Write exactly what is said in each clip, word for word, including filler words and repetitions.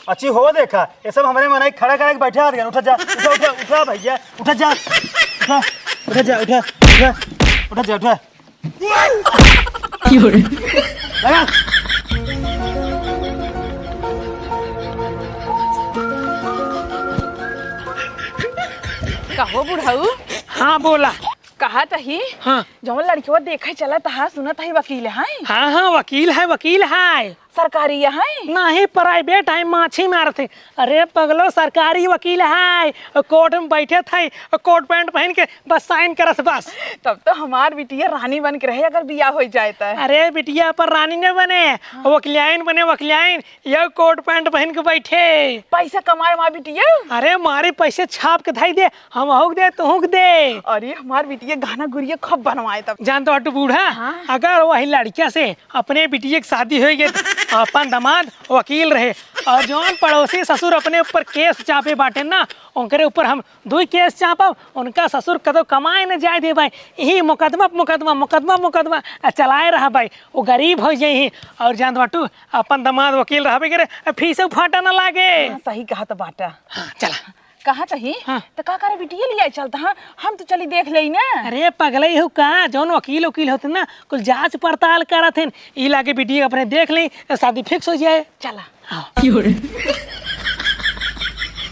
अच्छी हो देखा, ये सब हमरे मनई खड़ा करा के बैठा दिया। उठा जा, उठा, उठा, उठा भैया, उठा जा, उठा, उठा जा, उठा, उठा, उठा जा, उठा। लगा। कहो बुढ़ऊ। हाँ, बोला। कहत ही, हाँ। जौन लड़कवा देखे चलत हा, सुनत ही वकील है। हाँ, हाँ, वकील है, वकील है। सरकारी है? नहीं, प्राइवेट है, माछी मारत है। अरे पगलो, सरकारी वकील है, कोर्ट में बैठे थे, कोट पैंट पहन के बस साइन करत बस। तब तो हमार बिटिया रानी बन के रहे, अगर बियाह हो जाए तो। अरे बिटिया पर रानी न बने, हाँ। वकिलाइन बने, वकिलाइन। यौ कोट पैंट पहन के बैठे। पैसा कमाए हमार बिटिया। अरे मारी पैसे छाप के धई दे, हमहूक दे, तुहूक दे। अरे हमार बिटिया गहना गुरिया खूब बनवाए तब। जान तो हटू बूढ़ा, हाँ। अगर वही लड़किया से अपने बिटिया के शादी होइ गई, अपन दामाद वकील रहे, और जौन पड़ोसी ससुर अपने ऊपर केस चापे बाटे ना, उनकरे ऊपर हम दुई केस चापब, उनका ससुर कदो कमाए न जाए देबै। यही मुकदमा, मुकदमा, मुकदमा, मुकदमा, आ, चलाए रहबै। वो गरीब हो जाई, और जान बाटू, अपन दामाद वकील रहबे करे, फीसो फाटा ना लागे। हाँ, सही कहत बाटा। हाँ, चला। कहत ही, हाँ। त का करे बिटिया लियाए चलत हा, हम तो चली देख लेई ना। अरे पगलई हो का, जौन वकील वकील होत ना, कुल जांच पड़ताल करत हैं, ई लागे बिटिया अपने देख लेई, शादी फिक्स हो जाए। चला। हाँ।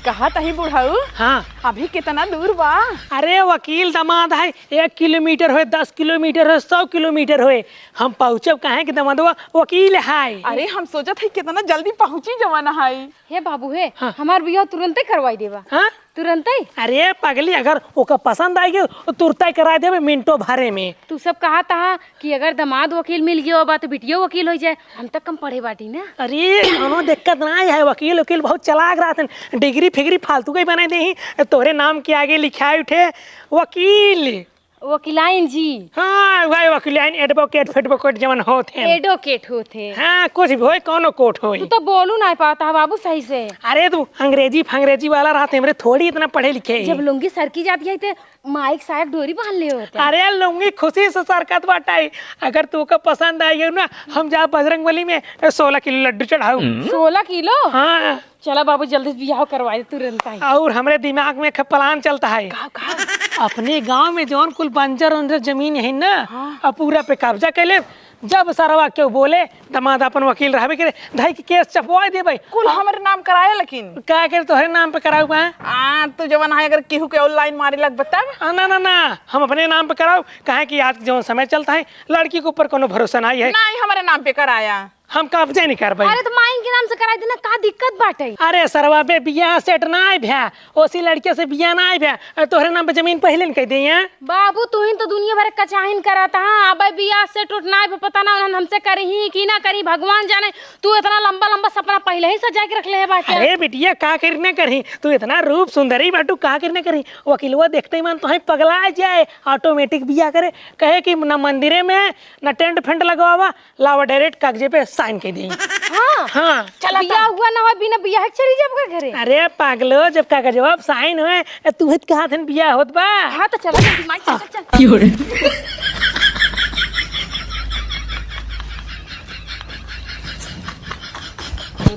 कहत ही बुढ़ऊ, हाँ। अभी कितना दूर बा? अरे वकील दामाद है, एक किलोमीटर होए, दस किलोमीटर होए, सौ किलोमीटर होए, हम पहुँचब काहे कि दामादवा वकील है। अरे हम सोचत ही कितना जल्दी पहुँची जवन है। हे बाबू हे, हाँ। हमार बियाह तुरंते करवाई देबा। हाँ? तुरंते? अरे पगली, अगर ओका पसंद आइ गयो, तो तुरंते करा देबे मिनटो भरे में। तू सब कहत हा कि अगर दामाद वकील मिल गयो बा, तो बिटियो वकील हो जाए। हम तक कम पढ़े बाटी ना। अरे, कौनो दिक्कत ना है, वकील वकील बहुत चालाक रहत हैं, डिग्री फिग्री फालतू के ही बनाए देही, तोहरे नाम के आगे लिखाए उठे वकील। वकीलाइन जी। हाँ, वही वकीलाइन, एडवोकेट फेडवोकेट जवन होत हैं। एडवोकेट होत हैं। हाँ, कुछ भी होए, कौनो कोट होए। तू तो बोलू ना पाता है बाबू सही से। अरे, तू अंग्रेजी फंग्रेजी वाला रहत है, हमरे थोड़ी इतना पढ़े लिखे हैं। जब लुंगी सरकी जाती है, तो माइक साहब डोरी बांध ले होते हैं। अरे, लुंगी खुशी से सरकत बाटे। अगर तू का पसंद आई ना, हम जा बजरंग बली में सोलह किलो लड्डू चढ़ाऊ। सोलह किलो? हाँ। चला बाबू, जल्दी बियाह करवाए तुरंत आई। और हमरे दिमाग में एक प्लान चलता है। का, का? अपने गांव में जौन कुल बंजर उंजर जमीन है ना, हाँ। अब पूरा पे कब्जा कर ले। जब सरवा केहू बोले, दामाद अपन वकील रहबे करे, धई के केस चपवा देबे। कुल हमरे नाम कराए लेकिन। का करे तोहरे नाम पे कराऊ बा? आ, तू जवन है अगर केहू के और लाइन मारे लगबे तब? आ, ना, ना, ना, हम अपने नाम पे कराऊ, काहे कि आज जौन समय चलता है, लड़की के ऊपर कोनो भरोसा नहीं है। नहीं, हमरे नाम पे कराया। हम कब्जे नहीं करबे। अरे तो माइन के नाम से कराई देना, का दिक्कत बाटे? अरे सरवा बे, बियाह सेट ना आए भ्या, ओसी लड़किया से बियाह ना आए भ्या, अरे तोहरे नाम पे जमीन पहले न कह दे यहाँ। बाबू, तू ही तो दुनिया भर के कचाहिन करत हा। अबे बियाह सेट उट ना आए, पता ना उन्हन हमसे करी ही कि ना करी, भगवान जाने। तू इतना लंबा लंबा सपना पहले ही सजा के रख ले है बाटे। अरे बिटिया, का करी ना करी, तू इतना रूप सुंदरी बाटू, का करी ना करी। वकीलवा देखते ही मन तो ही पगला जाए, ऑटोमेटिक बियाह करे, कहे कि ना मंदिरे में, ना टेंट फेंट लगवावा, लावा डायरेक्ट कागजे पे साइन कर दी। हाँ। हाँ। चला बियाह हुआ ना हो, बिना बियाह के चली जाब का घरे। अरे पागलो, जब कागजवा पे साइन होए, ए, तू हित कहा थन बियाह होत बा। हाँ, तो चला जल्दी, माई, चल, चल, चल। की हो रे?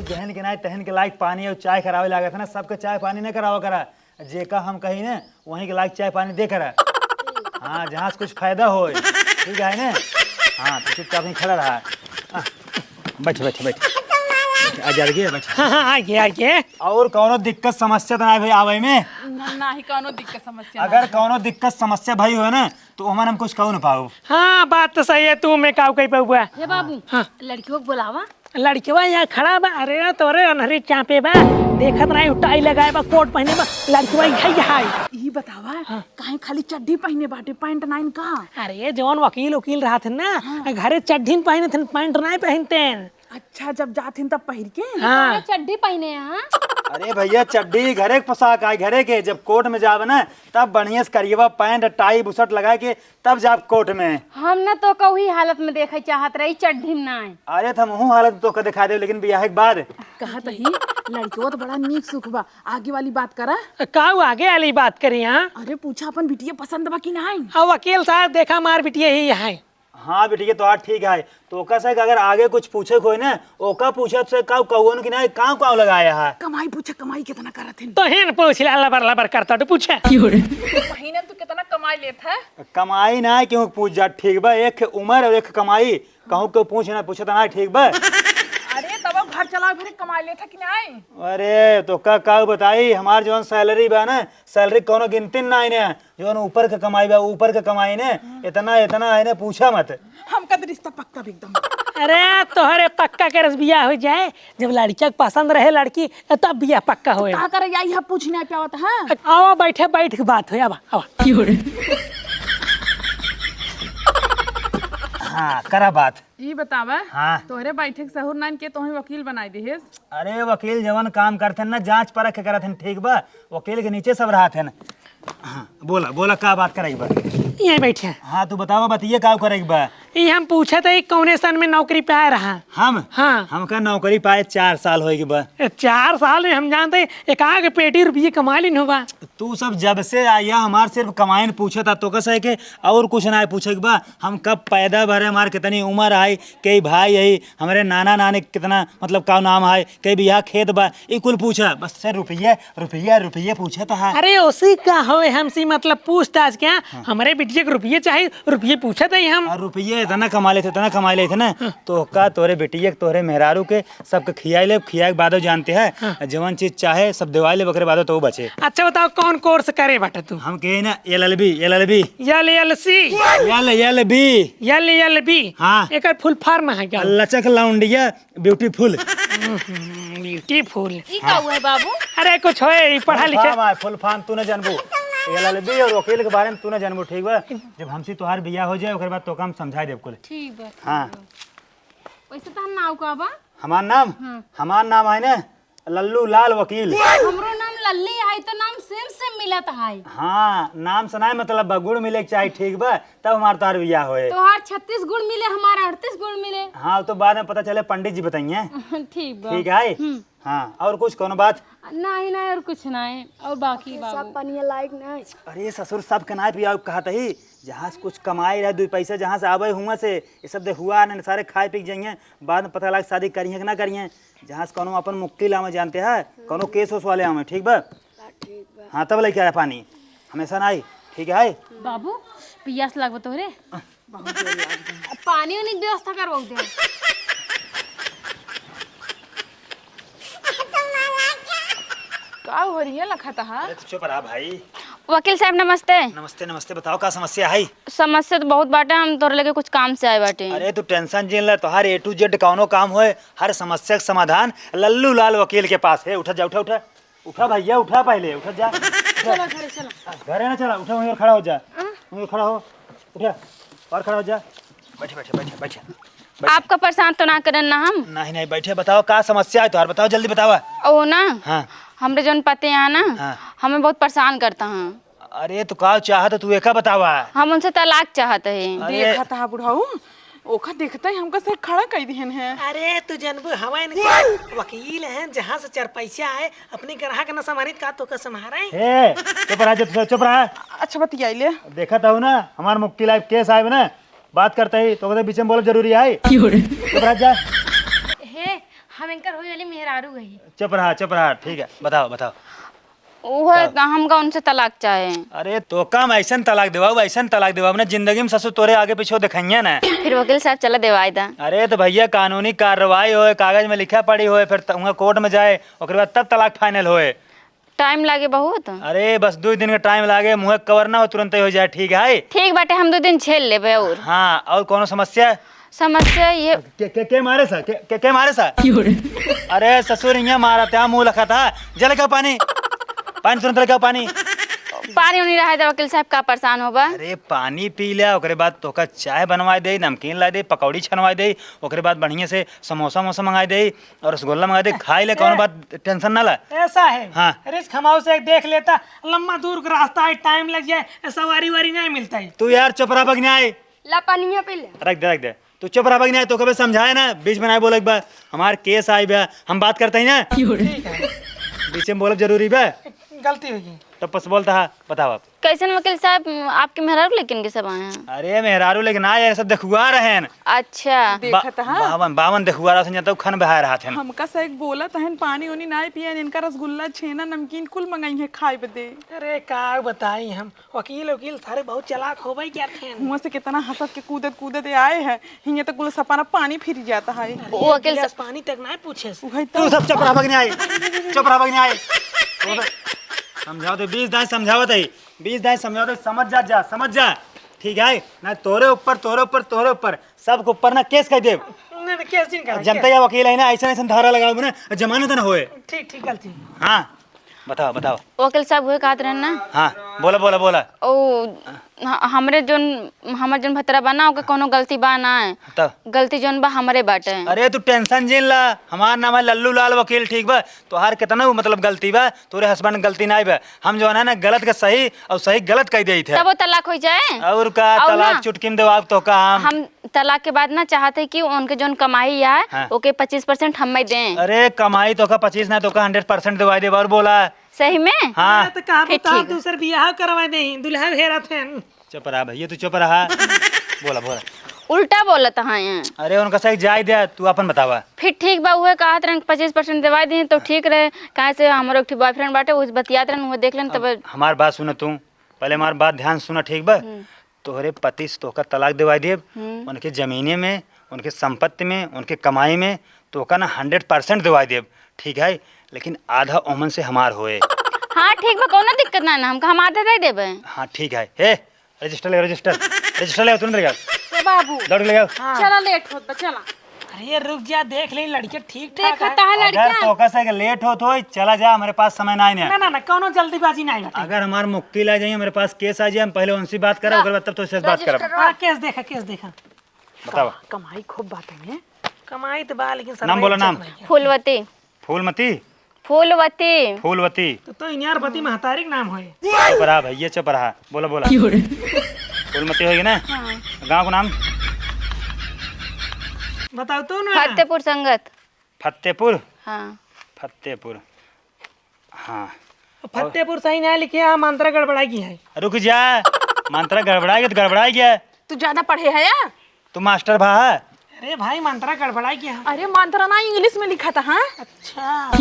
जहन के नाई तहन के लायक पानी और चाय करावे लागत है ना, सबके चाय पानी न करावा करा। जेका हम कही ना, वहीं के लायक चाय पानी दे करा। हाँ, जहाँ से कुछ फायदा होए। ठीक है ना? हाँ, तो चुपचाप यहीं खड़ा रहा। आ, बैठ, बैठ, बैठ। बैठ, आ जा, आ गया, बैठ। हाँ, हाँ, आ गया, आ गया। और कौनो दिक्कत समस्या तो ना भाई आवे में? ना, ना ही कौनो दिक्कत समस्या ना अगर है। कौनो दिक्कत समस्या भाई हो ना, तो ओमन हम कुछ कहू ना पाऊ। हाँ, बात तो सही है, तू मैं काऊ कही पाऊबा। हे बाबू, हाँ। लड़कियों को बुलावा। लड़कवा यहाँ खड़ा बा। अरे तोरे अनहरी चापे बा, देखत नाही, टाई लगाए बा, कोट पहने बा, लड़कवा यही है। ई बतावा, हाँ। काहे खाली चड्ढी पहने बाटे, पैंट नाइन का? अरे जौन वकील उकील रहत हैं ना, हाँ। घरे चड्ढी न पहनत हैं, पैंट नाई पहनते हैं। अच्छा, जब जात हैं तब पहिर के? हाँ। काहे चड्ढी पहने हैं, हाँ? अरे भैया, चड्ढी घरे के पोशाक आए, घरे के। जब कोर्ट में जाब ना, तब बढ़िया से करियवा पैंट, टाई, बुशर्ट लगा के तब जाब कोर्ट में। हम ना तोका उही हालत में देखे चाहत रही, चड्ढी में नाय। अरे, त हम उहू हालत में तोका दिखा देब, लेकिन बियाह के बाद। कहत ही, लड़कियों तो बड़ा नीक सुख बा, आगे वाली बात करा। का उ आगे वाली बात करी, हाँ? अरे, पूछा अपन बिटिया पसंद बा कि नाय? अब वकील साहब, देखा हमार बिटिया ही है। हाँ बेटी, ये तो बात ठीक है। तो ओका से अगर आगे कुछ पूछे कोई ना, ओका पूछब से काऊ कौन कि नहीं, काऊ काऊ लगाया है। कमाई पूछे, कमाई कितना करत हन? तो हेन पूछ ले, लबर लबर करता तो पूछे। महीने तू कितना कमाई लेत है? कमाई ना, क्यों पूछ जा, ठीक बा, एक उम्र और एक कमाई, कहूँ क्यों पूछ ना, पूछे तो ना, ठीक बा। अरे तब घर चलावे भरे कमाई लेत है कि नहीं? अरे तो का, का बताई, हमार जौन सैलरी बा ना, सैलरी कौनो गिनती ना है ना, जौन ऊपर के कमाई बा, ऊपर के कमाई ने, इतना, इतना है ने, पूछा मत। हमका तो रिश्ता पक्का भी एकदम। अरे, तोहरे पक्का के रस बियाह हो जाए, जब लड़किया के पसंद रहे लड़की, तब बियाह पक्का होए। का करे, यही हम पूछ नहीं पावत, हाँ? आवा, बैठे, बैठ के बात होए, आवा, आवा। हाँ, करा बात। ई बतावा, हाँ। तोहरे बैठे के सहूर नाइन के तोहे वकील बनाई दिहेस? अरे, वकील जवन काम करथन ना, जांच परख के करथन, ठीक बा? वकील के नीचे सब रहथन। हाँ, बोला, बोला, का बात करे के बा? यहीं बैठे हैं। हाँ, तू बतावा, बतिये का करे के बा? ई हम पूछत है, कौने सन में नौकरी पाए रहा? हम? हाँ। हमका नौकरी पाए चार साल होए के बा। ए, चार साल में हम जानते हैं, एक आग पेटी रुपये कमा लेन होबा। तू सब जब से आया, हमार सिर्फ कमाइन पूछत है, तो कस है के और कुछ ना पूछे के बा। हम कब पैदा भरे, हमार कितनी उम्र आई, कई भाई आई, हमरे नाना नानी कितना, मतलब, का नाम है, कई बीघा खेत बा, ई कुल पूछा। बस से रुपये, रुपये, रुपये पूछत है। अरे, ओसी का होए, हमसे मतलब पूछताछ क्या? हाँ। हमरे बिटिया के रुपये चाही, रुपये पूछत है हम। और रुपये इतना कमा लेते, इतना कमा लेते ना, हाँ। तो का तोरे बिटिया के, तोरे मेहरारू के, सबके खियाई ले, खियाए के बादो जानते हैं, हाँ। जवन चीज चाहे, सब देवाई ले, ओकरे बादो तो वो बचे। अच्छा बताओ, कौन कोर्स करे बाटे तू? हम कहे ना, L L B, L L B. L L C. L L B. L L B. हाँ। एकर फुल फॉर्म है क्या? लचक लौंडिया ब्यूटीफुल। हम्म, ब्यूटीफुल। ई का हुआ है बाबू? अरे कुछ होए, ई पढ़ा फुल लिखे। फॉर्म है, फुल फॉर्म तू न जानबू। एल एल बी और वकील के बारे में तू न जानबू, ठीक बा? जब हमसे तोहार बियाह हो जाए, ओकर बाद तोका हम समझाई देब कुल। ठीक बा, ठीक हाँ। बा। वैसे तोहार नाव का बा? हमार नाम? हाँ। हमार नाम है ना लल्लू लाल वकील। हमरो नाम लल्ली है, तो नाम सेम सेम मिलत है। हाँ, नाम से ना मतलब बा, गुण मिले के चाही, ठीक बा, तब हमार तोहार बियाह होए। तोहार छत्तीस गुण मिले, हमार अड़तीस गुण मिले। हाँ, तो बाद में पता चले, पंडित जी बताइए। ठीक बा। ठीक है? हम्म। हाँ, और कुछ कौनो बात? नहीं, नहीं, और कुछ नहीं। और बाकी बाबू। साफ पानी लायक नहीं। अरे ससुर, साफ के ना पियाओ, कहत ही, जहाँ से कुछ कमाई रहे, दुई पैसा जहाँ से आवे हुआ से, ये सब दे हुआ नहीं, सारे खाए पी के जाइए, बाद में पता लगे शादी करिए कि ना करिए। जहाँ से कौनो अपन मुक्की लावे जानते हैं, कौनो केस ओस वाले आवे, ठीक बा? हाँ, ठीक बा। हाँ, तब लेके आया पानी, हमेशा ना आई, ठीक है? बाबू, पियास लागबा तोहरे? बहुत जोर लागबा। पानी उनी के व्यवस्था करवाऊ दे। का हो रही है लखत हा? अरे, तो चुप रहा भाई। वकील साहब, नमस्ते। नमस्ते, नमस्ते। बताओ, का समस्या है? समस्या तो बहुत बाटे, हम तोरे लगे कुछ काम से आए बाटे। अरे, तू टेंशन जिन ले, तोहार ए टू जेड कौनो काम होए, हर समस्या का समाधान लल्लू लाल वकील के पास है। उठा जा, उठा, उठा। उठा भैया, उठा पहले, उठा जा। चला घरे, चला। घरे ना चला, उठा, वहीं और खड़ा हो जा। हाँ? वहीं और खड़ा हो, उठा, और खड़ा हो जा। बैठे, बैठे, बैठे, बैठे, बैठे। आपका परेशान तो ना करन ना हम? नहीं, नहीं, बैठे, बताओ का समस्या है तोहार, बताओ, जल्दी बतावा। ओ ना, हाँ। हमरे जौन पति हैं ना, हाँ। हमें बहुत परेशान करता हैं। अरे, तो का चाहत तू, एका बतावा। हम उनसे तलाक चाहत है। अरे। देखत हा बुढ़ऊ, ओखा देखते ही हमका से खड़ा कई दिहन है। अरे, तू जनबू, हवा इनके वकील हैं, जहाँ से चार पैसा आए, अपनी ग्राहक न संभालित का तोका संभारे? ए, चुप रहा, चुप, चुप रहा। अच्छा, बतियाई ले। देखत हूँ ना, हमार मुक्की लाइफ केस आए ना, बात करते ही, तो कहते बीच में बोलब जरूरी है। क्यों रे? चुप रह जा। हे, हम इनकर होई वाली मेहरारू है। चुप रहा, चुप रहा, ठीक है, बताओ, बताओ। उहे का? हमका उनसे तलाक चाहे। अरे, तोका हम ऐसन तलाक देवाब, ऐसन तलाक देवाब ना, जिंदगी में ससुर तोरे आगे पीछे देखाइए ना। फिर वकील साहब, चला देवाई दा। अरे, तो भैया, कानूनी कार्रवाई होए, कागज में लिखा पड़ी होए, फिर त-, वहाँ कोर्ट में जाए, ओकरे बाद तब तलाक फाइनल होए। टाइम लागे बहुत। अरे, बस दो दिन का टाइम लागे, मुँह कवर ना हो, तुरंत ही हो जाए, ठीक है? ठीक बाटे, हम दो दिन झेल लेबे। और? हाँ, और कौनो समस्या? समस्या ये के, के, के मारे सा? के, के, के मारे सा? क्यों रे? अरे ससुर, इहाँ मारा था, मुँह लखा था। जा लेके आओ पानी। पानी तुरंत लेके आओ, पानी। पानी उनी रहे दे, वकील साहब, का परेशान होबा? अरे पानी पी ले, ओकरे बाद तोका चाय बनवाए दे, नमकीन लाए दे, पकौड़ी छनवाए दे, ओकरे बाद बढ़िया से समोसा वमोसा मंगाए दे और रसगुल्ला मंगाए दे, खाए ले, कौनो ए। बात, टेंशन ना ला। ऐसा है। हाँ। रिस्क हम से देख लेता, लम्बा दूर का रास्ता है, टाइम लग जाए, सवारी वारी नहीं मिलता है। तू यार चुप रहा, बगना है। ला पानी यहाँ पी ले। रख दे, रख दे। तू चुप रहा, बगना है, तो कबे समझाए ना, बीच में नहीं बोले एक बार। हमार केस आई बा, हम बात करते ही ना। ठीक है। बीच में बोलब जरूरी बा। गलती हो गई। तब पस बोलता है, बताओ आप। कैसन वकील साहब, आपके मेहरारू लेकिन के सब आए हैं? अरे मेहरारू लेकिन आए, ये सब देखुआ रहे हैं। अच्छा। देखत बा-, हाँ। बावन, बावन देखुआ रहा था, जब तक खन बहाए रहा था। हमका सही बोलत हन, पानी उनी नाय पियन, इनका रसगुल्ला, छेना, नमकीन कुल मंगाई है खाए बदे। अरे का बताई हम, वकील, वकील सारे बहुत चालाक होबे क्या थे। हुआं से कितना हंसत के कूदत कूदत ये आए हैं, हियां तो कुल सपना पानी फिर जाता है। अरे, वो एक अकेले गिलास स- पानी तक ना पूछे। वही तू तो। सब चुप रहा, बगने आए। चुप रहा, बगने आए। समझाओ तो बीस दाई समझावत है, बीस दाई समझावत है, समझ जा, जा, समझ जा। ठीक है ना, तोरे ऊपर, तोरे ऊपर, तोरे ऊपर, सबके ऊपर ना केस कर देब। नहीं, नहीं, केस नहीं करा, जनता केस। या वकील है ना, ऐसा, ऐसा धारा लगाओ ना, जमानत ना होए। ठीक, ठीक, गलती। हाँ। बताओ, बताओ। वकील साहब, उहे कहत रहन ना। हाँ, बोला, बोला, बोला। ओ, ह-, हमरे जोन, हमर जोन भतरा बा ना, ओके कौनो गलती बा ना। तब? गलती जोन बा, हमरे बाटे। अरे, तू tension जिन ला, हमार नाम है लल्लू लाल वकील, ठीक बा? तोहार कितना, मतलब, गलती बा, तोरे husband गलती नाई बा। हम जोन है ना, गलत के सही और सही गलत कह देइत है। तब वो तलाक हो जाए? और का, और तलाक ना? चुटकी में देवाब तो का हम। हम तलाक के बाद ना चाहत है कि उनके जोन कमाई है, हाँ। ओके पच्चीस percent हमें दें। अरे, कमाई तो का पच्चीस ना, तो का hundred percent देवाई देब। और बोला। सही में? हाँ। हाँ, तो कहा फिर बता, ठीक। दूसर बियाह करवा दे, दुल्हा हेरा थे। चुप रहा भैया, तू चुप रहा। बोला, बोला। उल्टा बोलत हैं। अरे, उनका सही जाए दे, तू अपन बतावा। फिर ठीक बा, उहे कहत रहन पच्चीस percent देवाई दी तो ठीक रहे, काहे से हमरो एक ठे boyfriend बाटे, उस बतियात रहन, उहे देख लेन तब। अब हमार बात सुन तू, पहले हमार बात ध्यान सुना, ठीक बा? हम्म। तोहरे पति से तोहका तलाक दिवाई देब, हम्म। उनके जमीने में, उनके संपत्ति में, उनके कमाई में तोहका ना hundred percent दिवाई देब, ठीक है? लेकिन आधा ओमन से हमार होए। हाँ, ठीक बा, कौनो दिक्कत ना, ना, हमका हम आधा दे देबे। हाँ, ठीक है। हे, register ले, register, register ले, तुरंत ले आओ। ए बाबू, दौड़ के ले आओ। हाँ। चला, लेट होत बा, चला। अरे रुक जा, देख ले, लड़के ठीक ठाक देखा है। ता है अगर लड़का। तोका से late होत होई, चला जा, हमरे पास समय नाई ना। ना, ना, ना, कौनो जल्दीबाजी नाई बाटे। अगर हमार मुक्की ला जाई, हमरे पास केस आ जाए, हम पहले उनसे बात करब, ला, ओकर बाद तब तोसे बात करब। रजिस्टर। हाँ, केस देखा, केस देखा। बतावा। कमाई खूब बाटे में। कमाई तो बा, लेकिन नाम बोला, नाम। फूलवती। फूलमती? फूलवती। फूलवती। तो, तो इनियार पति महतारी के नाम होए। चुप रहा भैया, चुप रहा। बोला, बोला। क्यों रे? फूलमती होगी ना? हाँ। गाँव का नाम? बताओ तो ना। फतेहपुर संगत। फतेहपुर? हाँ। फतेहपुर। हाँ। फतेहपुर सही ना लिखे, हाँ, मंत्रा गड़बड़ाई गया है। रुक जा, मंत्रा गड़बड़ाई गया तो गड़बड़ाई गया। तू ज्यादा पढ़े है या? तू मास्टर भा है? अरे भाई, मंत्रा गड़बड़ाई गया है। अरे, मंत्रा ना, English में लिखा था, हाँ? अच्छा।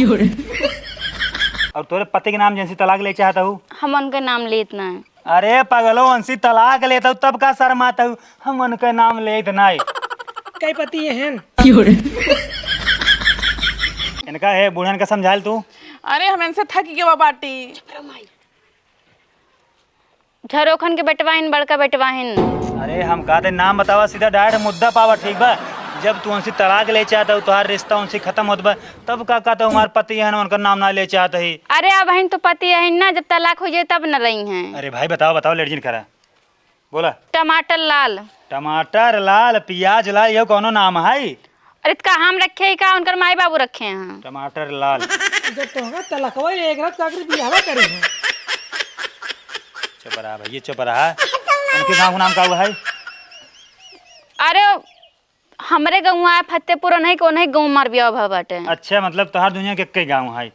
और तोरे पति के नाम जैसे तलाक ले चाहता हूँ? हम उनके नाम लेत ना है। अरे पगलो, उनसे तलाक लेता हूँ, तब का शर्माता हूँ? हम उनके नाम लेत ना है। कई पति ये हैं? इनका है, बूढ़न का समझाल तू। अरे, हम इनसे थक गए बा बाटी। झरोखन के बेटवा हिन, बड़का बेटवा हिन। अरे, हम कहते नाम बतावा, सीधा direct मुद्दा पावा, ठीक बा? जब तू उनसे तलाक ले चाहता हूँ, तोहार रिश्ता उनसे खत्म होत बा, तब का कहता हूँ, हमार पति है ना, उनका नाम ना ले चाहत ही। अरे, अब हिन तो पति है ना, जब तलाक हो जाए तब न रही हैं। अरे भाई, बताओ, बताओ, लेट जिन करा। बोला। टमाटर लाल। टमाटर लाल, प्याज लाल, ये कौनो नाम है? अरे, त का हम रखे ही का, उनकर माई बाबू रखे हैं। टमाटर लाल। जब तोहरा तलकवा ले एक रात का आखिर बियाहवा करी है। चुप रहा भैया, चुप रहा। उनके गाँव का नाम का हुआ है? अरे, हमरे गौवा है फतेहपुर, उन्हीं के, उन्हीं गौवा मार बियाह भा बाटे। अच्छा, मतलब तोहार दुनिया के कई गाँव है।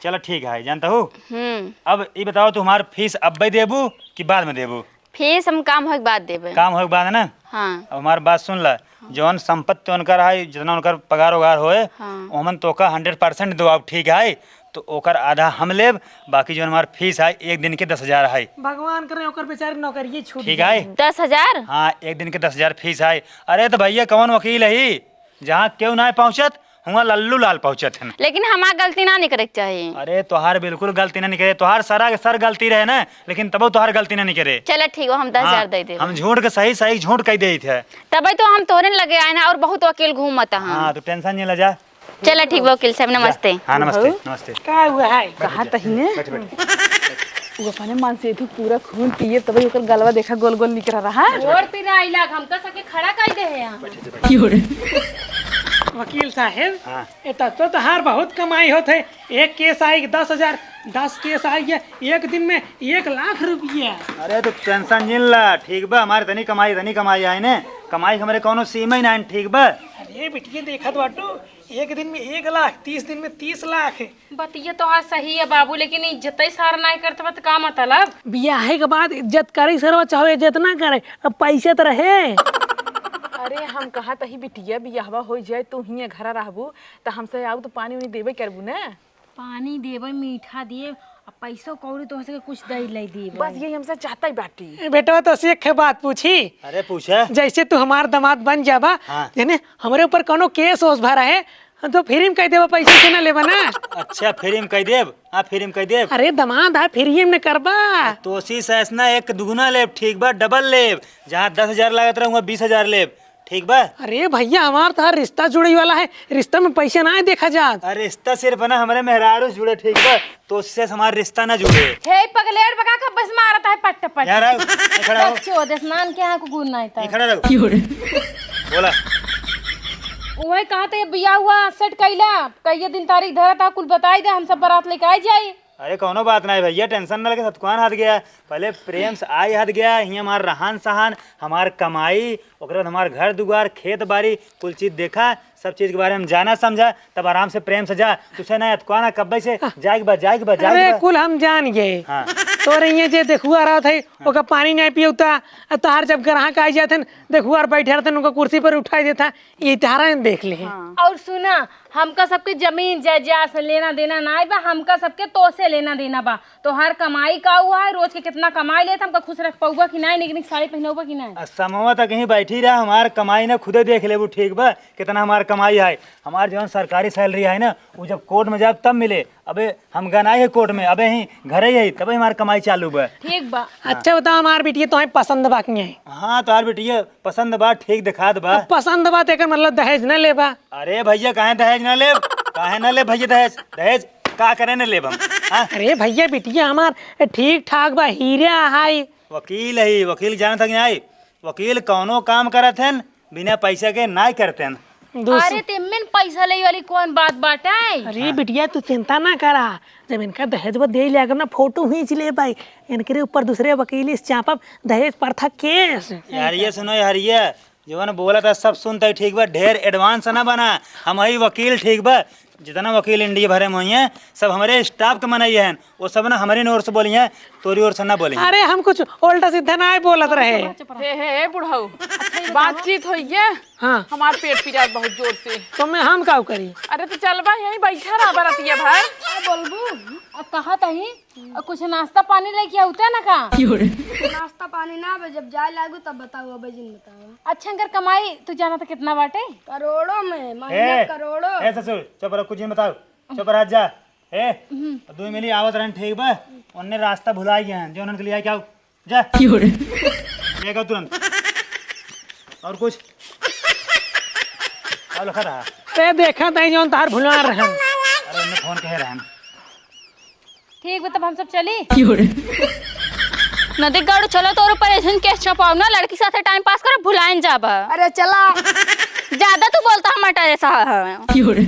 चलो ठीक है, जानता हूँ। हम्म। अब ई बताओ, तू हमार फीस अब्बे देबू कि बाद में देबू? फीस हम काम होए के बाद देबे। काम होए के बाद है ना? हाँ। अब हमार बात सुन ला, हाँ। जौन संपत्ति उनकर है, जितना उनकर पगार उगार होए, हाँ। ओमन तोका hundred percent देवाब, ठीक है? तो ओकर आधा हम लेब, बाकी जौन हमार फीस है, एक दिन के दस हजार है। भगवान करे ओकर बेचारे नौकरिये छूट ठीक जाए। है? दस हजार? हाँ, एक दिन के दस हजार फीस है। अरे तो भैया, कौन वकील है, जहाँ केहू ना पहुँचत, हुआं लल्लू लाल पहुँचत हन। लेकिन हमार गलती ना निकरे के चाही। अरे, तोहार बिल्कुल गलती ना निकरे, तोहार सरा के सर गलती रहे ना, लेकिन तबो तोहार गलती ना निकरे। चला ठीक बा, हम दस हजार हाँ, दे देबे। हम झूठ के सही, सही झूठ कह देइत है। तबे तो हम तोहरे लगे आए ना, और बहुत वकील घूमत हैं। हाँ, तो tension नहीं ले जा। चला ठीक बा वकील साहब, जा। नमस्ते। हाँ, नमस्ते, बहू। नमस्ते। का हुआ है? बैठ, कहा बैठ, तही ने? बैठ, बैठ। वो अपने मन से तू पूरा खून पिए, तबे ओकर गलवा देखा गोल गोल निकल रहा है। जोर ती ना आइला, हम तो सके खड़ा कर दे हैं यहाँ। बैठ, बैठ, बैठ। क्यों रे? वकील साहब, हाँ। ए, तब तो तोहार बहुत कमाई होत है। एक केस आई दस हजार, दस केस आई है, एक दिन में एक लाख रुपया। अरे तो tension जिन ला, ठीक बा, हमारे तनी कमाई, तनी कमाई है ने, कमाई के हमरे कौनो सीमा ही ना है, ठीक बा? अरे बिटिया देखत बाटू, एक दिन में एक लाख, तीस दिन में तीस लाख। बतिया तोहार सही है बाबू, लेकिन इज्जत ही सार नाहीं करत बा त का मतलब? बियाहे के बाद इज्जत करे सरवा, चाहे इज्जत ना करे, अब पैसे तो रहे। अरे हम कहत ही बिटिया, बियाहवा होइ जाए, तू हियाँ घरा रहबू, त हमसे आऊ त पानी उनी देबे करबू ना? पानी देबे, मीठा देब, आ पैसो कौड़ी तोहसे के कुछ दे ले देब। बस यही हमसे चाहता ही बाटी। ए बेटवा, तो से एक बात पूछी? अरे पूछा। जैसे तू हमार दामाद बन जाबा, हाँ। यानी हमरे ऊपर कौनो केस ओस भरा है, हम तो फ्री में कह देबा, पैसे से ना लेबा ना। अच्छा, फ्री में कह देब? हाँ, फ्री में कह देब। अरे दामाद है, फ्री में न करबा। तो सी सैसना एक दुगुना लेब, ठीक बा, डबल लेब। जहाँ दस हजार लागत रहा, वहाँ बीस हजार लेब, ठीक बा? अरे भैया, हमार तो हर रिश्ता जुड़े वाला है, रिश्ता में पैसे ना देखा जात। अरे रिश्ता सिर्फ है ना हमारे मेहरारू से जुड़े, ठीक बा? तो उससे हमार रिश्ता ना जुड़े। हे पगलेड़ बका, कब बस मारत है पट्ट पट्ट। यहाँ रहो, यहाँ खड़ा हो। बच्चों, दे स्नान के यहाँ को गुण नहीं था। यहाँ खड़ा रहो। बोला। वही कहा तो ये बिया हुआ सेट कैला, कहिए दिन तारीख धरा था, कुल बताई दे, हम सब बारात लेके आ जाई। अरे कौनो बात नहीं भैया, टेंशन ना लेके, सतुआन हाथ गया। पहले प्रेम से आई हाथ गया, हियाँ हमार रहन सहन, हमार कमाई, ओकरे बाद हमार घर दुआर, खेत बाड़ी, कुल चीज देखा, सब चीज के बारे में जाना समझा, तब आराम से प्रेम से जा। तुसे ना अतकुआ ना कब्बे से जाए के बा, जाए के बा, जाए अरे के बा। कुल हम जान गए। हाँ। तोरे ये जे देखुआ रहत है, हाँ। ओका पानी नहीं पियौता, आ तोहार जब ग्राहक आ जात है, देखुआ बैठे रहत है, उनका कुर्सी पर उठाई देता, ये तारा ने देख ले। हाँ। और सुना, हमका सबके जमीन जायदाद से लेना देना ना बा, हमका सबके तोसे लेना देना बा। तोहार कमाई का हुआ है, रोज के कितना कमाई लेत, हमका खुश रख पउबा कि नाहीं, निक निक साड़ी पहनउबा कि नाहीं? आ, समवा तक ही बैठी रहा, हमार कमाई ना खुदे देख लेबू, ठीक बा? कितना हमार कमाई है, हमार जौन सरकारी सैलरी है ना, उ जब कोर्ट में जाब तब मिले। अबे हम गनाई है कोर्ट में, अबे ही घरे ही है, तबे हमार कमाई चालू बा। ठीक बा। हाँ। अच्छा बताओ, हमार बिटिया तोहे पसंद बा कि नहीं? हाँ, तोहार बिटिया पसंद बा, ठीक दिखात बा। अब पसंद बा, तो एकर मतलब दहेज न लेबा? अरे भैया, काहे दहेज ना लेब? काहे ना लेब भैया दहेज? दहेज का करे ना लेब हम? हाँ? अरे भैया, बिटिया हमार ठीक ठाक बा, हीरा हाई। वकील है, वकील जानत है कि नहीं? वकील कौनो काम करत हैं, बिना पैसा के नाय करते हैं। दोस्त अरे, ते में पैसा ले वाली कौन बात बाटे? अरे हाँ। बिटिया, तू चिंता ना करा, जब इनका दहेज बा दे लिया करना, फोटो खींच ले भाई, इनके ऊपर दूसरे वकील से चापब दहेज प्रथा केस। यार, ये सुनो यार, ये जवन बोला था सब सुनता ही ठीक बा, ढेर एडवांस ना बना, हम ही वकील ठीक बा, जितना वकील इंडिया भरे में होइहैं, सब हमरे स्टाफ के मनई हैं, वो सब ना हमरे ओर से बोलिहैं, तोरी ओर से ना बोलिहैं। अरे हम कुछ उल्टा सीधा ना बोलत रहे। हे, हे, हे, बुढ़ऊ, बातचीत होइए। हाँ। हमार पेट पिरात बहुत जोर से। तो मैं हम का करी? अरे तो चलबा यहीं बैठा रहा बरतिया भर। का बोलबू? अब कहा तही और कुछ नाश्ता पानी लेके आउते ना का? क्यों रे? नाश्ता पानी ना बे, जब जाए लागू तब बताओ, अबे जिन बताओ। अच्छा, अगर कमाई तू जाना तो कितना बाटे? करोड़ों में, महीना ए, करोड़ों। ए ससुर, चुप रह, कुछ नहीं बताओ, चुप रह जा। ए, हम्म। दो मिली आवत रहन, ठीक बा? उनने रास्ता भुला गया है, जो उनके लिए क्या? जा। क्यों रे? लेगा तुरंत। और कुछ? और लिखा रहा। ते देखा तही जौन तार भुला रहन। अरे, उनने फोन कहे रहन। ठीक बा, तब हम सब चली। क्यों रे? नदी गढ़ चलो, तोर ऊपर ऐसन केस छपाओ ना, लड़की साथे टाइम पास करो, भुलाइन जाबा। अरे चला। ज्यादा तू बोलता, हम अटा जैसा है। क्यों रे?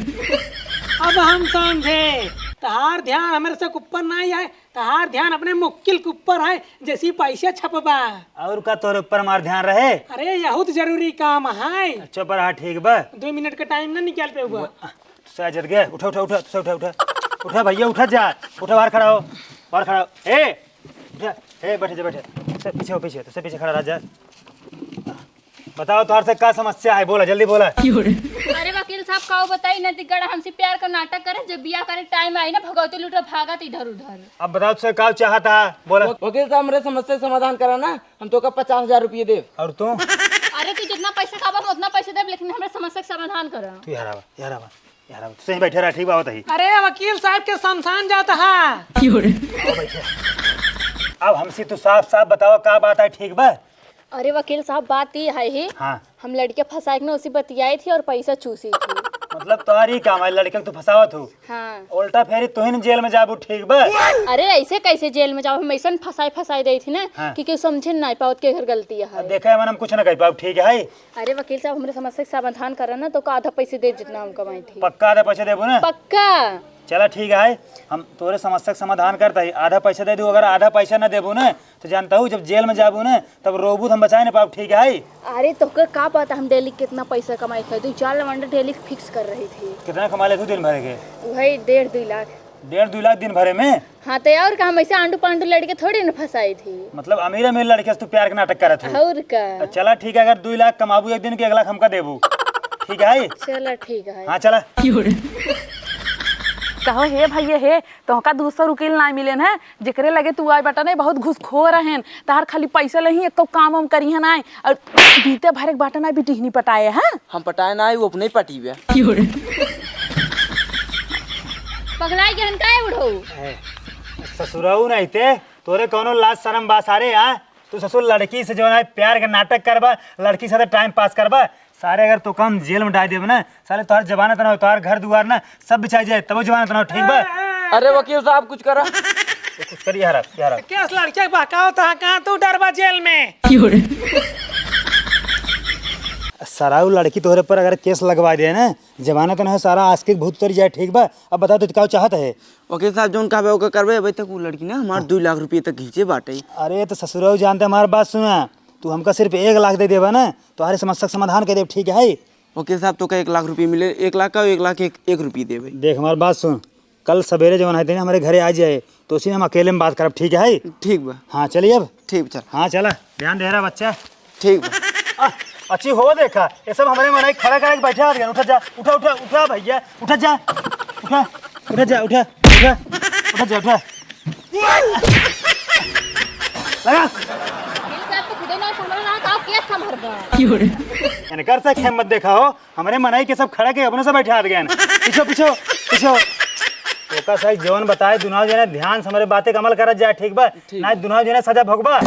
अब हम समझे, तहार ध्यान हमरे से ऊपर नहीं है, तहार ध्यान अपने मुक्किल के ऊपर है, जैसी पैसे छपबा। और का तोरे ऊपर हमार ध्यान रहे? अरे, यहू तो जरूरी काम है। अच्छा, पर हाँ, ठीक बा। दो मिनट का टाइम ना निकाल पे हुआ। वो, आ, तुसे आ जत गए। उठा, उठा, उठा, तुसे उठा, उठा। उठा भैया, उठा जा। उठा, बाहर खड़ा हो। बाहर खड़ा हो। ए, उठा। ए, बैठ जा, बैठ। तुसे पीछे हो, पीछे। तुसे पीछे खड़ा रह जा। बताओ, तोहर से का समस्या है? बोला, जल्दी बोला। अरे वकील साहब, का बताई, नदीगढ़ हमसे प्यार का नाटक करे, जब बियाह करे टाइम आई ना, भगवती लूटा भागत इधर उधर। अब बताओ, तुसे का चाहता है? बोला। वकील साहब, हमरे समस्या समाधान करा ना, हम तोका पचास हजार रुपये देब। और तू? अरे, तू जितना पैसा कहबा, हम उतना पैसा देब, लेकिन हमरे समस्या के समाधान करा। तू यहाँ आवा, यहाँ आवा, यहाँ आवा। तू सही बैठे रहा, ठीक बा, आवत ही। अरे, वकील साहब के शमशान जात हा। आओ, बैठे। अब हमसे तू साफ साफ बताओ, का बात है, ठीक बा? अरे वकील साहब, बात ई है ही, हाँ। हम लड़के फंसाए के ना उसी बतियाई थी और पैसा चूसी थी। मतलब तोहार ई काम है, लड़के के तू फंसावत हो? हाँ। उल्टा फेरी तुहिन जेल में जाबू, ठीक बा? अरे ऐसे कैसे जेल में जाओ, हम ऐसन फंसाए फंसाए देई थी ना हाँ। कि केहू समझे ना पावत के घर गलती है। अब देखे मन हम कुछ ना कह पाओ, ठीक है? अरे वकील साहब, हमरे समस्या के समाधान करा ना, तो का आधा पैसे दे जितना हम कमाई थी। पक्का आधा पैसे देबू ना? पक्का। चला ठीक है, हम तोरे समस्या के समाधान करता ही। आधा पैसा दे दू, अगर आधा पैसा न देबू न तो जानता हूँ जब जेल में जाबू न तब रोबू तो हम बचाए न पाब, ठीक है? अरे तोहके का पता हम डेली कितना पैसा कमाई थे, दो चार लवंडा डेली फिक्स कर रही थी। कितना कमा लेथू दिन भर के? वही डेढ़ दुई लाख। डेढ़ दुई लाख दिन भरे में? हाँ तो और का, हम ऐसे आंडू पांडू लड़के थोड़ी न फंसाई थी। मतलब अमीर अमीर लड़के से तू प्यार के नाटक करत हो? और का। तो चला ठीक है, अगर दुई लाख कमाबू एक दिन के, एक लाख हमका देबू, ठीक है? चला ठीक है। हाँ चला। कहो हे भैया हे, तोहका दूसर उकील नाई मिलेन है, जेकरे लगे तू आए बाटा नाई, बहुत घुसखोर रहेन, तहार खाली पैसा लेही, एको काम वाम करिहन नाई, और बीते भरे के बाटा नाई, बिटिहनी पटाए, हाँ? हम पटाए नाई, वो अपने ही पटीबे। पगलाई के हम काहे उड़ो? ए, ससुराऊ नहीं ते, तोरे कौनो लाज शरम बा सारे, हाँ? तू ससुर लड़की से जवन है प्यार के नाटक करबा, लड़की से टाइम पास करबा, सारे अगर तोका हम जेल में डाल देबे ना, साले तोहार जमानत ना हो, तोहार घर दुआर ना सब बिछाई जाए, तबो जमानत ना हो, ठीक बा? अरे वकील साहब कुछ करा। ये कुछ करी यार, यार। केस लड़के बहकाओ तो कहाँ तू डरबा जेल में? सराऊ लड़की तोहरे पर अगर केस लगवा दे ना, जमानत ना हो, सारा आशिक भूत उतर जाए, ठीक बा? अब बता तू का चाहत है? वकील साहब जौन कहबे ओके करबे। अबे तक वो लड़की ना हमार दुई लाख रुपये तक खींचे बाटे। अरे तो ससुराऊ जानते हमार बात सुना, तू हमका सिर्फ एक लाख दे देबा ना, तोहारे समस्या के समाधान कर देब, ठीक है? वकील साहब, तोका एक लाख रुपये मिले, एक लाख का एक लाख एक, एक रुपये देबे। देख, हमार बात सुन, कल सवेरे जवन है तेने हमरे घरे आ जाए, तो उसी हम अकेले में बात करब, ठीक है? ठीक बा। हाँ, चलिए अब। ठीक बा, चल। हाँ, चला, ध्यान दे रहा बच्चा। ठीक बा। आ, अच्छी हो देखा, ये सब हमरे मनई खड़ा करके बैठा आ गया। उठा जा, उठा, उठा, उठा भैया, उठा जा, उठा, उठा जा, उठा, उठा, उठा जा, उठा। लगा। ये सब तो खुदे ना संभल रहा, का केस संभल बा? इनकर से खेम मत देखा हो, हमरे मनई के सब खड़ा के अपने से बैठा आ गए। पीछो, पीछो, पीछो। ओका सही जवन बताए, दुनाव जने ध्यान से हमरे बातें का अमल करत जाए, ठीक बा? ठीक। ना दुनाव जने सजा भोगबा।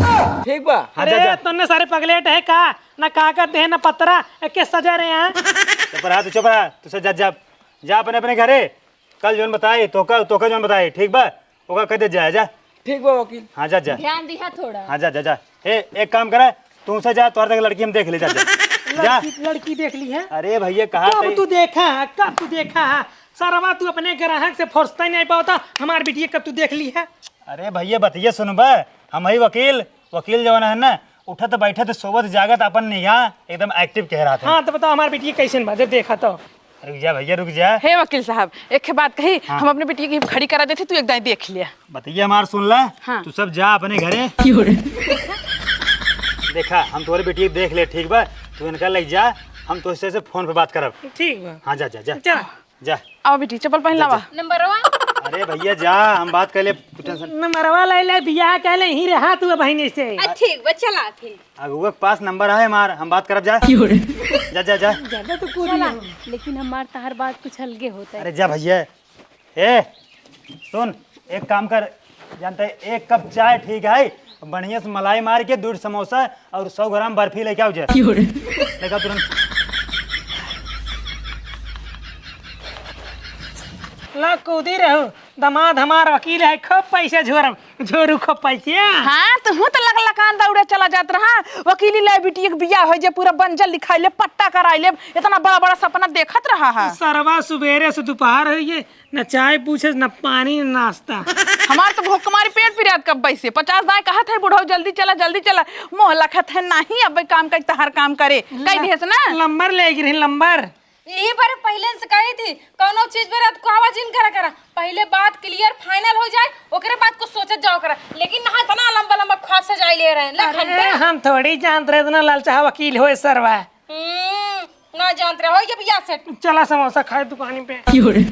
ठीक बा। हाँ, जा, अरे, जा। तन्ने सारे पगलेट है का? ना कागज दे, ना पत्रा, एके सजा रहे हैं। चुप रहा, तू चुप रहा, तू से जा, जा, जा अपने, अपने घरे। कल जौन बताई, तोका, तोका जौन बताई, ठीक बा? ओका कह दे, जा, जा। ठीक बा वकील। हाँ, जा, जा। ध्यान दिहा थोड़ा। हाँ, जा, जा, जा। ए, एक काम करा, तू से जा, तोहर तक लड़की हम देख ले, जा, जा। जा। लड़की, लड़की देख ली है? अरे भैया, कहा कब तई? तू देखा है, कब तू देखा है? सरवा, तू अपने ग्राहक से फुर्सत ही नहीं पावता, हमार बिटिया कब तू देख ली है? अरे भैया, बतिया सुनबा, हम ही वकील, वकील जवन है ना, उठत बैठत सोवत जागत अपन निगाह एकदम एक्टिव कह रहा था। हाँ, तो बताओ, हमार बिटिया कैसन बा, जब देखा तो। रुक जा भैया, रुक जा। हे वकील साहब, एक ठे बात कही, हाँ। हम अपने बिटिया की खड़ी करा देते, तू एक दाई देख लिया। बतिया हमार सुन ला, हाँ। तू सब जा अपने घरे। क्यों रे? देखा, हम तोहरे बिटिया के देख ले, ठीक बा? तू इनका ले जा, हम तोहसे से फोन पे बात करब। ठीक बा। हाँ, जा, जा, जा। जा। जा। आओ बेटी, चप्पल पहन जा, लावा। जा। नंबरवा? अरे भैया जा, हम बात कर ले, तू टेंशन। नंबरवा ले ले, बियाह कर ले, यहीं रहा तू बहिनी से। आ, ठीक बा, चला फिर। अगुआ के पास नंबर है हमार, हम बात करब जा। क्यों रे? जा, जा, जा। ज्यादा तो पूरी चला, हो। लेकिन हमार तहार बात कुछ अलगे होता है। अरे जा भैया। ए, सुन, एक काम कर, जानते है, एक कप चाय ठीक है, बढ़िया से मलाई मार के, दूध समोसा और सौ ग्राम बर्फी लेके आओ जा। क्यों रे? लेके आओ तुरंत। ला कूदी रहू, दामाद हमार वकील है, खूब पैसे झोरम, झोरू खूब पैसे। हाँ, तुहू तो लक लकान दौड़े चला जात रहा, वकीली ले बिटिया के बियाह हो जे, पूरा बंजर लिखाई ले, पट्टा कराई ले, इतना बड़ा बड़ा सपना देखत रहा है। सरवा सुबेरे से दोपहर हो गए, न चाय पूछे, न पानी, न नाश्ता। हमार तो भूख मारी पेट पिरात कब से। पचास दाएं कहत है बुढ़ऊ, "जल्दी चला, जल्दी चला।" मोह लखत है, "नहीं, अब काम कर, तहार काम करे।" कह ल-, दिहस ना। लंबर ले गिर, लंबर। यही बार पहले से कही थी, कौनो चीज पे रात को आवाज इन करा करा। पहले बात क्लियर फाइनल हो जाए, ओकरे बाद कुछ सोचत जाओ करा। लेकिन ना, इतना लंबा लंबा ख्वाब सजाई ले रहे हैं। ले अरे, घंटे। हम थोड़ी जानत रहे इतना ललचाहा वकील होए सरवा। हम्म, ना जानत रहे, हो गया बियाह सेट। चला समोसा खाए दुकानी पे। क्यों रे?